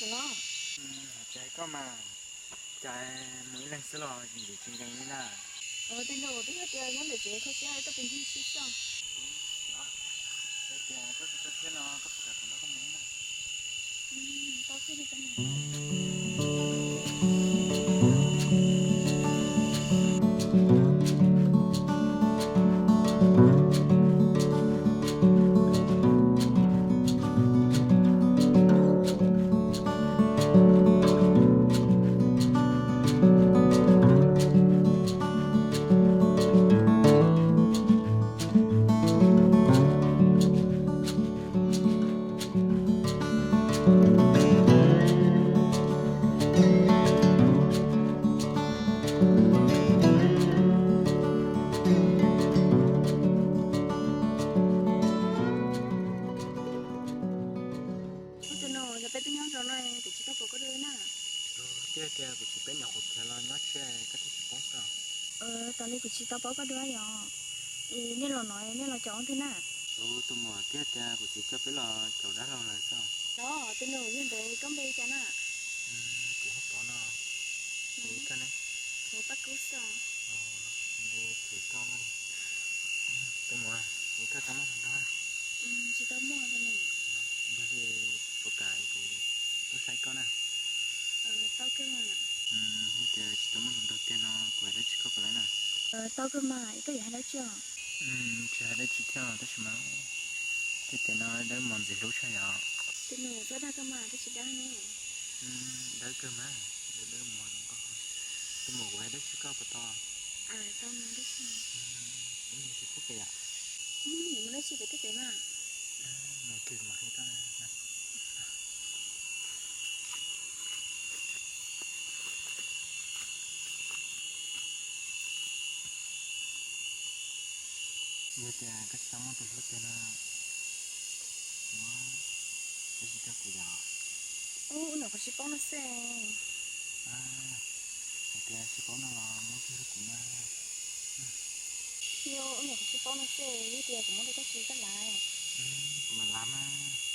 Los, hais tias koj mas, cas mus ib leeg xwb los ntxim tsis nkees li na. Tej zaum twb yog tias nyob ntawm tsev kho siab tuaj pem ncig sib xyuas. Yog tias koj tsis tso siab no koj puas kam kuv nrog koj mus na? Tau kawg, koj mus. Ub, tus nus, yog peb twb nyob zoo no kuv tsis tau pom koj dua na. Twb tias kuv tsis peb nyuam qhuav khiav los nyob tsev koj thiaj tsis paub xwb. Tos li kuv tsis tau paub koj dua yom. Es nej los no nej los caum ub twg na? Tus muam, twb tias kuv txiv coj peb los caum dab laug lawm xwb. Los, tus nus, yog ntawd koj npe cas na? Kuv Hauv Pov no. Koj ne? Kuv Paj Kub xwb. Npe thim koj no. Tus muam, es koj tau muaj hluas nraug? Tsis tau muaj tus nus. Yog li puas kam kuv tuaj saib koj na? Tau kawg mas. Yog tias tsis tau muaj hluas nraug tiag no kuv hais dab tsi koj puas laib na? Tau kawg mas, koj yuav hais dab tsi os? Tsis hais dab tsi thiab tab sis mas tej tiam no dawb mos ntxim hlub tshaj yom. Tus nus, txhob dag kawg mas, twb tsis dag ne. Dawb kawg mas, dawb dawb mos zoo nkauj. Tus muam, kuv hais dab tsi koj puas tau? Tau mas, dab tsi? Ib mus tsis pub pem yom. Mus mus dab tsi pem tej pem mas. Mus kawg mas hais koj. Yog tias koj tsis tau muaj tus hlub tiag no, muab ib tsis rau kuv yom. Ub, ub nyuam qhuav sib paub no xwb. Hais tias sib paub no los muab kiag rau kuv mas. Yog ub nyuam qhuav sib paub no xwb, yog tias kuv muab rau koj tsis koj lav? Kuv mam lav mas.